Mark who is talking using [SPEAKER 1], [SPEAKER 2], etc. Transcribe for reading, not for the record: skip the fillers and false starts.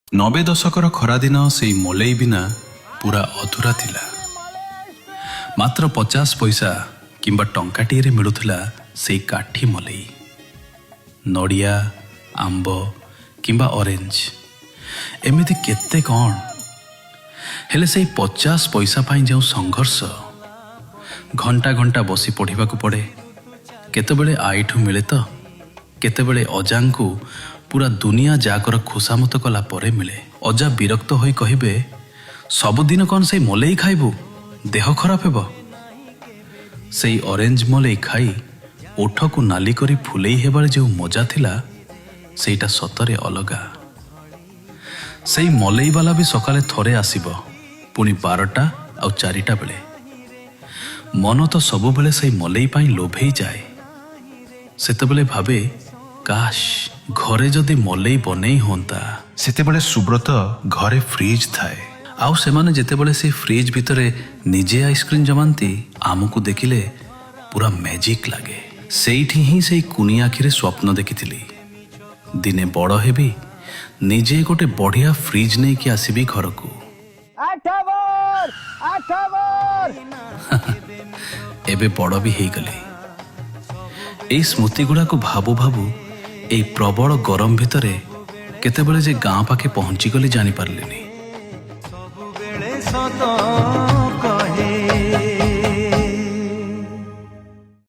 [SPEAKER 1] 90 ଦଶକର ଖରାଦିନ ସେଇ ମଲେଇ ବିନା ପୁରା ଅଧୁରା ଥିଲା। ମାତ୍ର 50 ପଇସା କିମ୍ବା ଟଙ୍କାଟିଏରେ ମିଳୁଥିଲା ସେଇ କାଠି ମଲେଇ। ନଡ଼ିଆ, ଆମ୍ବ କିମ୍ବା ଅରେଞ୍ଜ, ଏମିତି କେତେ କ'ଣ। ହେଲେ ସେଇ 50 ପଇସା ପାଇଁ ଯେଉଁ ସଂଘର୍ଷ, ଘଣ୍ଟା ଘଣ୍ଟା ବସି ପଢ଼ିବାକୁ ପଡ଼େ। କେତେବେଳେ ଆଈଠୁ ମିଳେ ତ କେତେବେଳେ ଅଜାଙ୍କୁ ପୁରା ଦୁନିଆ ଯାକର ଖୁସାମତ କଲା ପରେ ମିଳେ। ଅଜା ବିରକ୍ତ ହୋଇ କହିବେ, "ସବୁଦିନ କ'ଣ ସେଇ ମଲେଇ ଖାଇବୁ? ଦେହ ଖରାପ ହେବ।" ସେଇ ଅରେଞ୍ଜ ମଲେଇ ଖାଇ ଓଠକୁ ନାଲି କରି ଫୁଲେଇ ହେବାରେ ଯେଉଁ ମଜା ଥିଲା, ସେଇଟା ସତରେ ଅଲଗା। ସେଇ ମଲେଇବାଲା ବି ସକାଳେ ଥରେ ଆସିବ, ପୁଣି 12ଟା ଆଉ 4ଟା ବେଳେ। ମନ ତ ସବୁବେଳେ ସେଇ ମଲେଇ ପାଇଁ ଲୋଭେଇ ଯାଏ। ସେତେବେଳେ ଭାବେ, କାଶ ଘରେ ଯଦି ମଲେଇ ବନେଇ ହୁଅନ୍ତା।
[SPEAKER 2] ସେତେବେଳେ ସୁବ୍ରତ, ଘରେ ଫ୍ରିଜ୍ ଥାଏ।
[SPEAKER 1] ଆଉ ସେମାନେ ଯେତେବେଳେ ସେଇ ଫ୍ରିଜ୍ ଭିତରେ ନିଜେ ଆଇସ୍କ୍ରିମ୍ ଜମାନ୍ତି, ଆମକୁ ଦେଖିଲେ ପୁରା ମ୍ୟାଜିକ୍ ଲାଗେ। ସେଇଠି ହିଁ ସେଇ କୁନି ଆଖିରେ ସ୍ୱପ୍ନ ଦେଖିଥିଲି, ଦିନେ ବଡ଼ ହେବି, ନିଜେ ଗୋଟେ ବଢ଼ିଆ ଫ୍ରିଜ୍ ନେଇକି ଆସିବି ଘରକୁ।
[SPEAKER 3] ଆଠ ବଲ୍, 8 ବଲ୍।
[SPEAKER 1] ଏବେ ବଡ଼ ବି ହେଇଗଲି। ଏଇ ସ୍ମୃତି ଗୁଡ଼ାକୁ ଭାବୁ ଭାବୁ ଏଇ ପ୍ରବଳ ଗରମ ଭିତରେ କେତେବେଳେ ଯେ ଗାଁ ପାଖେ ପହଞ୍ଚିଗଲି, ଜାଣିପାରିଲିନି।
[SPEAKER 4] ସବୁବେଳେ ସତ